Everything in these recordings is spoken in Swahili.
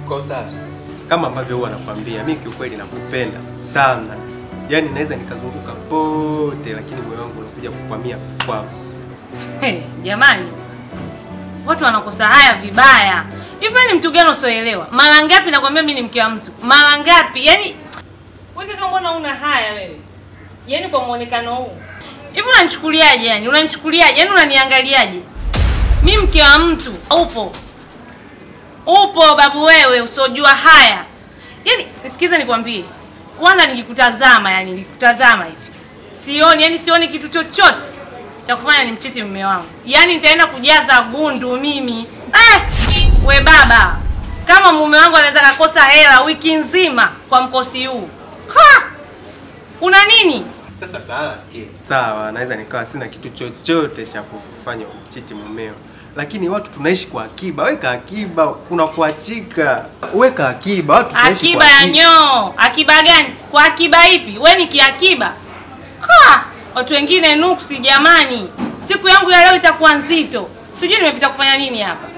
Kwa Sara, kama ambavyo huwa nakwambia, mimi kiukweli nakupenda sana. Yaani naweza nikazunguka pote lakini moyo wangu unakuja kukwamia kwako. Hey, jamani. Watu wanakosa haya vibaya. Hivi ni mtu gani usioelewa? Mara ngapi nakwambia mimi ni mke wa mtu? Mara ngapi? Yaani wewe kama mbona una haya wewe? Yaani kwa muonekano huu. Hivi unanichukuliaje yani? Unanichukuliaje? Yaani unaniangaliaje? Mimi mke wa mtu, upo. Upo babu wewe usiojua haya. Yaani nisikize nikwambie. Kwanza nikikutazama yani nikikutazama hivi. Sioni, yani sioni kitu chochote cha kufanya nimchiti mume wangu. Yaani nitaenda kujaza gundu mimi. We baba, kama mume wangu anaweza kukosa hela wiki nzima kwa mkosi huu. Ha! Una nini? Sasa sawa, sikia. Sawa, naweza nikawa sina kitu chochote cha kufanya umchiti mumeo. Lakini watu tunaishi kwa akiba. Weka akiba, kuna kuachika. Weka akiba, watu tunaishi kwa akiba. Akiba ya nyoo. Akiba gani? Kwa akiba ipi? Wewe ni kiakiba. Ha! Watu wengine nuksi jamani. Siku yangu ya leo itakuwa nzito. Sijui nimepita kufanya nini hapa.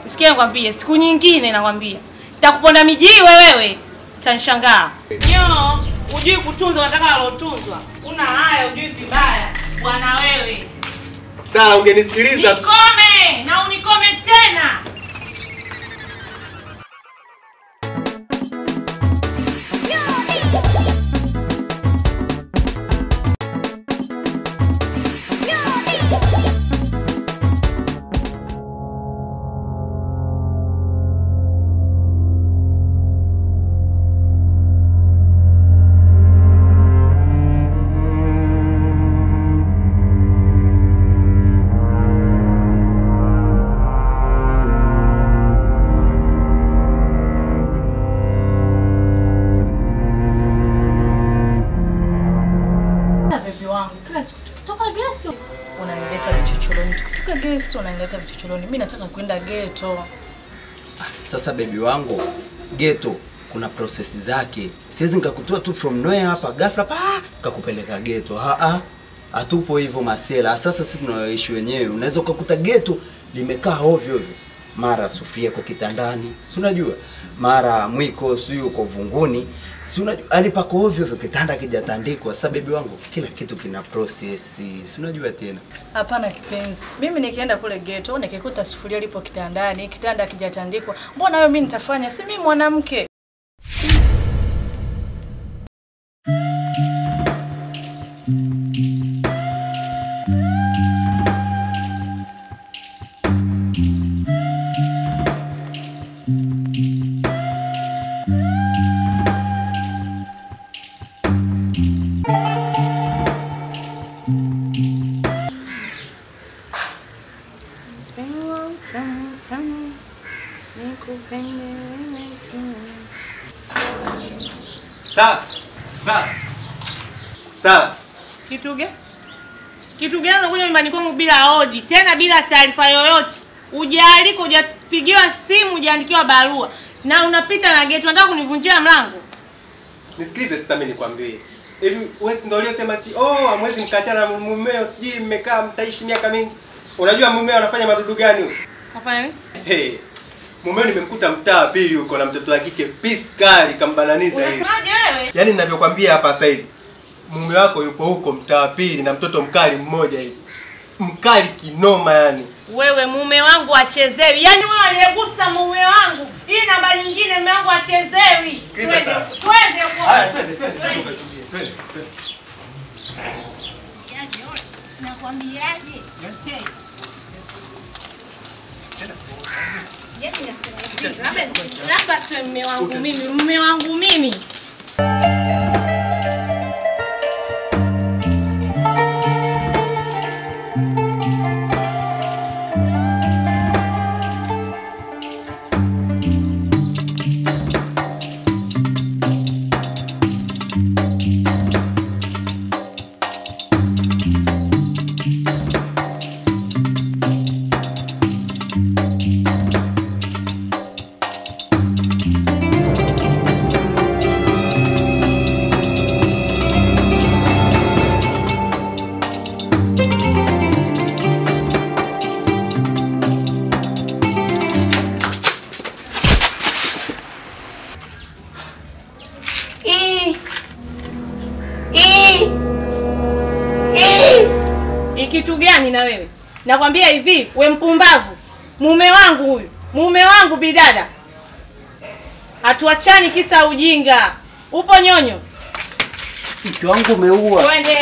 Sikia nikwambie, siku nyingine nakwambia. Nitakuponda mijiwe wewe. Utanishangaa. Nyoo, hujui kutunzwa, unataka alotunzwa. Una haya, hujui vibaya. Bwana wewe. Sara, ungenisikiliza. Nikome na unikome tena. Unanileta vichochoroni. Mimi nataka kwenda ghetto. Sasa baby wangu, ghetto kuna process zake. Siwezi nikakutoa tu from nowhere hapa ghafla pa kakupeleka ghetto. Hatupo hivyo masela. Sasa sisi tunaoishi wenyewe. Unaweza ukakuta ghetto limekaa ovyo ovyo. Mara sufuria kwa kitandani, si unajua? Mara mwiko si uko vunguni. Si unajua alipako ovyo ovyo, kitanda kijatandikwa. Sasa baby wangu, kila kitu kina process. Si unajua tena? Hapana kipenzi. Mimi nikienda kule ghetto nikikuta sufuria lipo kitandani, kitanda kijatandikwa, mbona wewe mimi nitafanya? Si mimi mwanamke. Sawa. Kitu gani unakuja nyumbani kwangu bila odi, tena bila taarifa yoyote? Hujaalikwa, hujapigiwa simu, hujaandikiwa barua. Na unapita na geti, unataka kunivunjia mlango? Nisikilize sasa mimi nikwambie. Hivi wewe si ndio uliyosema ati oh hamwezi mkaachana na mumeo, sijui mmekaa mtaishi miaka mingi. Unajua mumeo anafanya madudu gani huyo? Kafanya nini? Hey, mumeo nimemkuta mtaa pili huko na mtoto wa kike piskali kambananiza hivi. Unasemaje wewe? Yaani ninavyokuambia hapa sasa hivi. Mume wako yupo huko mtaa pili na mtoto mkali mmoja hivi. Mkali kinoma yani. Wewe mume wangu achezewi. Yaani wewe aliyegusa mume wangu. Hii namba nyingine mume wangu achezewi. Twende twende huko. Haya twende twende tukashuhudie. Twende twende. Yaani wewe nakwambiaje? Labda sio mume wangu mimi, mume wangu mimi. Ni kitu gani na wewe? Nakwambia hivi, we mpumbavu. Mume wangu huyu. Mume wangu bidada. Hatuachani kisa ujinga. Upo nyonyo? Mke wangu umeua. Twende.